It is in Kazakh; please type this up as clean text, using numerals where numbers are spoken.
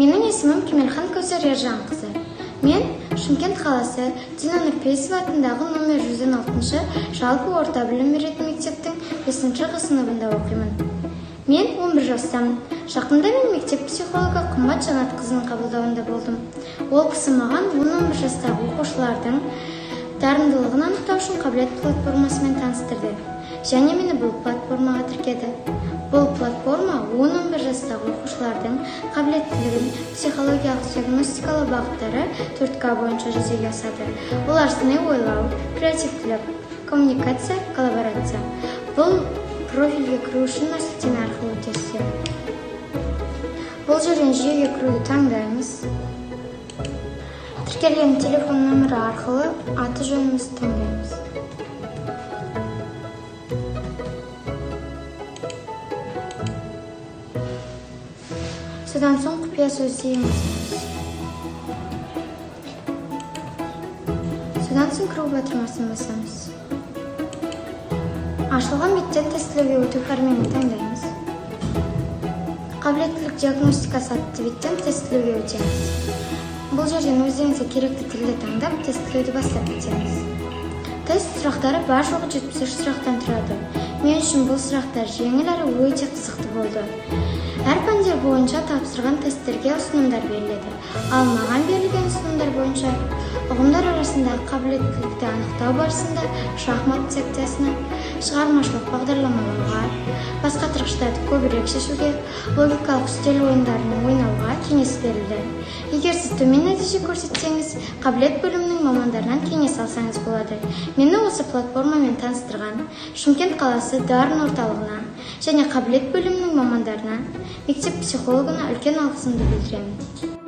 Менің есімім Кемелхан Кәусар Ержанқызы. Мен Шымкент қаласы Дина Нұрпейісова атындағы номер 116 жалпы орта білім беретін мектептің 5 Ғ сыныбында оқимын. Мен 11 жастамын. Жақында мен мектеп психологы Қымбат Жанатқызының қабылдауында болдым. Ол кісі маған 10-11 жастағы оқушылардың дарындылығын анықтау үшін қабілет платформасымен таныстырды және мені бұл платформаға тіркеді. Бұл платформа 10-11 жастағы оқушылардың қабілеттілігін психологиялық диагностикалау бағыттары 4К бойынша жүзеге асады. Олар: сыни ойлау, креативтілік, коммуникация, коллаборация. Бұл профильге кіру үшін мына сілтеме арқылы өтесіздер. Бұл жерден жүйеге кіруді таңдаймыз. Тіркелген телефон нөмірі арқылы аты жөнімізді таңдаймыз. Содан соң құпия сөзді енгіземіз. Содан соң кіру батырмасын басамыз. Ашылған беттен тестілеуге өту пәрменін таңдаймыз. Қабілеттілік диагностикасы атты беттен тестілеуге өтеміз. Бұл жерден өздеріңізге керекті тілді таңдап, тестілеуді бастап кетеміз. Тест сұрақтары бар жоғы 73 сұрақтан тұрады. Мен үшін бұл сұрақтар жеңіл әрі өте қызықты болды. Әр пәндер бойынша тапсырған тесттерге ұсынымдар беріледі. Ал маған берілген ұсынымдар бойынша ұғымдар арасындағы қабілеттілікті анықтау барысында шахмат секциясына, шығармашылық бағдарламалауға, басқатырғыштарды көбірек шешуге, логикалық үстел ойындарын ойнауға кеңес берілді. Егер сіз төмен нәтиже көрсетсеңіз, қабілет бөлімінің мамандарынан кеңес алсаңыз болады. Мені осы платформамен таныстырған Шымкент қаласы Дарын орталығына және қабілет бөлімінің мамандарына, мектеп психологына үлкен алғысымды білдіремін.